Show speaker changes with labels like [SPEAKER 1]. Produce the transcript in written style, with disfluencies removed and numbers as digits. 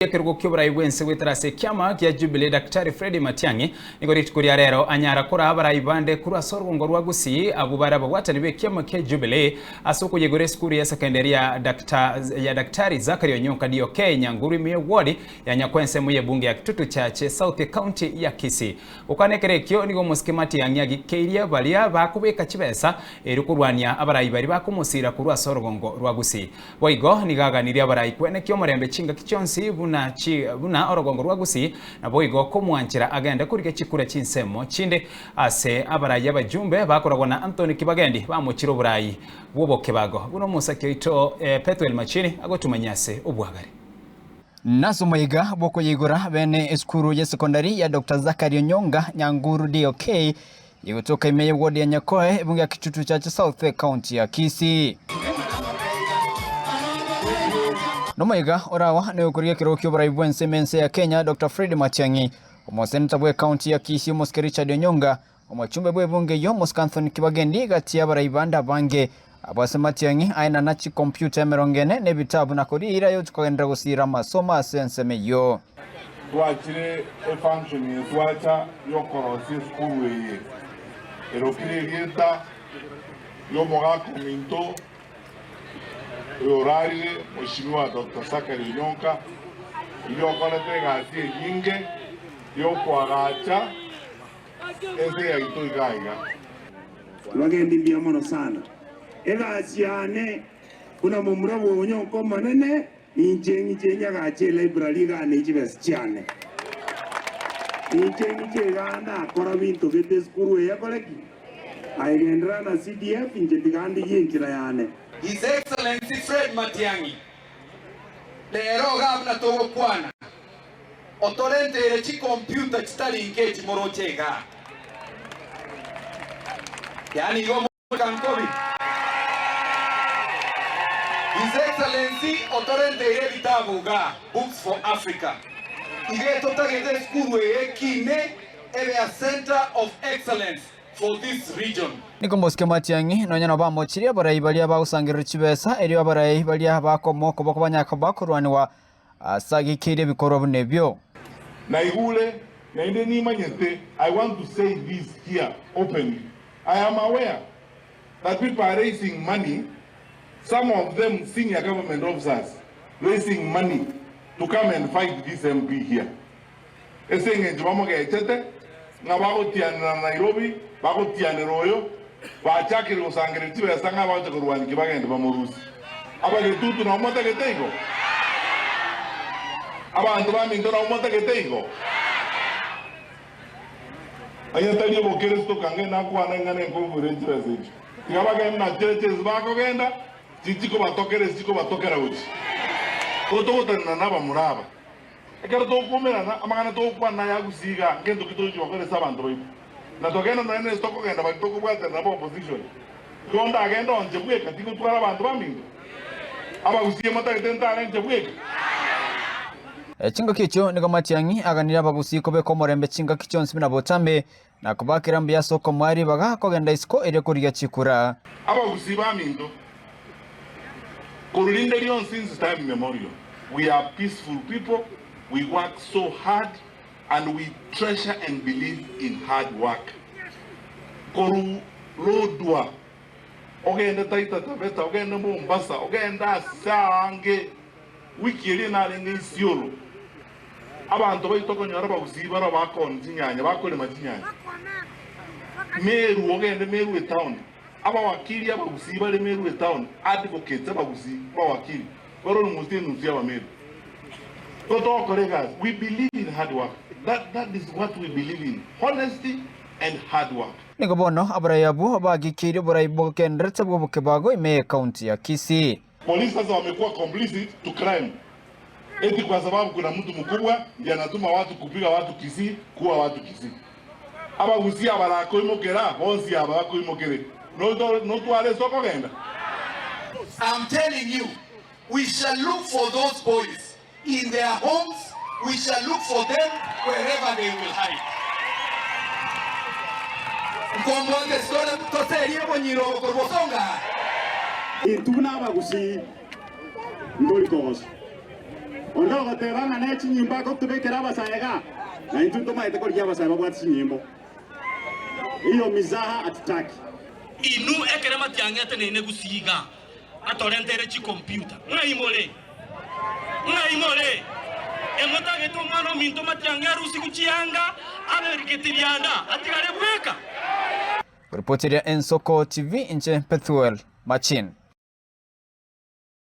[SPEAKER 1] Ekerogo ki'oborai bw'ense goetera ase ekiama gia Jubilee Daktari Freddy Matiang'i nigo rituko ria rero anyara koraa abarai bande korwa ase orogongo rwa Gusii abwo bare ababwatani b'ekiama kia Jubilee ase okoyegora esukuru ya sekenderi ya ya Daktari Zachary Onyonka DOK Nyanguru ime y'eward ya Nyakwa ensemo y'ebunge ya Kitutu Chache South ecounty ya Kisii. Gokwana ekero ekio nigo omosike Matiang'i agikeirie baria bakobeka chibesa erio korwania abarai baria bakomosira korwa ase orogongo rwa Gusii. Boigo nigo aganirie abarai kwenekia omorembe chingaki chionsi buna chi buna orogongo rwa Gusii, naboigo komwanchera agende korigia chikura chinsemo chinde ase abarai abajumbe bakoragwa na Anthony Kibagendi bamochire oborai bw'obokebago buna omosaki oito Pethuel Machini agotumanyia ase obwagare.
[SPEAKER 2] Nase omoyega bw'okoyeigora bene esukuru y'esekondari ya Doctor Zachary Onyonga Nyanguru DOK egotoka ime y'eward ya Nyakoe ebunge ya Kitutu Chache South ekaunti ya Kisii. Nomoyega orawa noyokorigia ekerogo ki'oborai bw'ense ime ense ya Kenya Doctor Fred Matiang'i, omoseneta bw'ekaunti ya Kisii omosike Richard Onyonga, Omochumbe bw'ebunge eyio, Omosike Anthony Kibagendi, gati y'abarai bande abange. Abwo ase matiang'i aenana chikompyuta emerongo ene na ebitabu na koria eira yochia kogenderera gosiira amasomo ase ensemo eyio.
[SPEAKER 3] Twachire efunction eye twacha yokorosia esukuru eye erokire erieta riomogaka ominto oyorarire Mheshimiwa Doctor Zachary Onyonka oyio okorete egasi enyinge yokoagacha ense yaito iga iga.
[SPEAKER 4] Bagendi mbuya mono sana. Egasi yane buna momura bw'onyonka omonene ninche ng'iche nyagache elibrary igaa ne chibesa chiane. Ninche ng'iche igaa ndakora binto gete esukuru eye ekore ki? Aye genderera na CDF inche tiga ndigie enchera yane.
[SPEAKER 5] His Excellency Fred Matiang'i, rero igaa buna togokwana, Otorenteire chikompiuta chitari inke echi moroche igaa. Yaani igo moika nkobi. His Excellency otorenteire ebitabu igaa, Books for Africa. Iga etotagete esukuru eye ekine ebe a centre of excellence for this region.
[SPEAKER 2] Nigo mosike Matiang'i nonya nabo bamochirie abarai baria bagosangereria chibesa, erio abarai baria bakomoa okoboko banyare koba bakorwaniwa Ase agikeire ebikorwa buna ebio.
[SPEAKER 3] Naigure, naende nimanyete, I want to say this here openly, I am aware that people are raising money, some of them senior government officers raising money to come and fight this MP here. Ase engencho bamogechete ng'a bagotianera Nairobi, bagotianera oyo, bachakire gosangereria chibesa ng'a bagocha korwania ki bagende bamorusie. Abagetutu nabo motagete igo? Abanto baminto nabo motagete igo? Onye tari obokeresito kange nakwana ing'ana enkoigwere chibesa echio. Tiga bagende na chiria chi'ense bakogenda, chichikobatokera ase chikobatokera gochia. Togotanana nabamura aba. Ekero tokomerana, amang'ana togokwana naya gusii igaa, ngento ki togochia gokora ase abanto baito? Na togenda nonya nese tokogenda baria tokobwatana nabo opposition. Igo ndagende onche bweka tigotwara abanto baminto? Abagusii motagete ntare inche bweka?
[SPEAKER 2] Chingaki echio nigo Matiang'i aganirie abagusii kobeka omorembe chingaki chionsi buna botambe, na kobakera mbuya ase okomoa ribaga kogenda isiko erio korigia chikura.
[SPEAKER 3] Abagusii baminto, korwa rinde rionsi since time immemorial, we are peaceful people, we work so hard and we treasure and believe in hard work. Korwa Lodwar, ogende Taita Taveta, ogende Mombasa, ogende ase aange, wiki eria narenge Isiolo, Abanto baito okonyora abagusii barabwo bakoonia chinyanya, bakorema chinyanya. Meru ogende Meru etown, abawakili abagusii bare Meru etown, advocates abagusii, abawakili, bare almost enusu ya abameru. Igo togokora egasi, we believe in hard work, that, that is what we believe in, honesty and hard work.
[SPEAKER 2] Nigo bono abarai abwo bagikeirie oborai bogendererete bw'obokebago ime y'Ekaunti ya Kisii.
[SPEAKER 3] Polisi sasa wamekuwa complicit to crime eti kwa sababu kuna mtu mkubwa ndiye anatuma watu kupiga watu Kisii, kuua watu Kisii. Abagusii abarakoimokera bonsi aba bakoimokere notware ase okogenda?
[SPEAKER 5] I'm telling you, we shall look for those boys in their homes, we shall look for them wherever they will hide. Nkombwate sitore toserie obonyiro obo korwa osonga aa.
[SPEAKER 4] Intwe buna abagusii ntori kogosa. Onde ogoteba ng'a ne chinyimbo agotubekera abasae iga, na intwe ntomaete korigia abasae babwate chinyimbo. Hiyo mizaha hatutaki.
[SPEAKER 6] Inwe ekero matiang'ete neine gusii iga, atorenteire chikompiuta. Ng'ai more? Ng'ai more? Emotagete omwana ominto matiang'i arusigwe chianga, abe getirianda, atigare bweka?
[SPEAKER 2] Ripoti eria Ensoko TV, inche Pethuel Machin.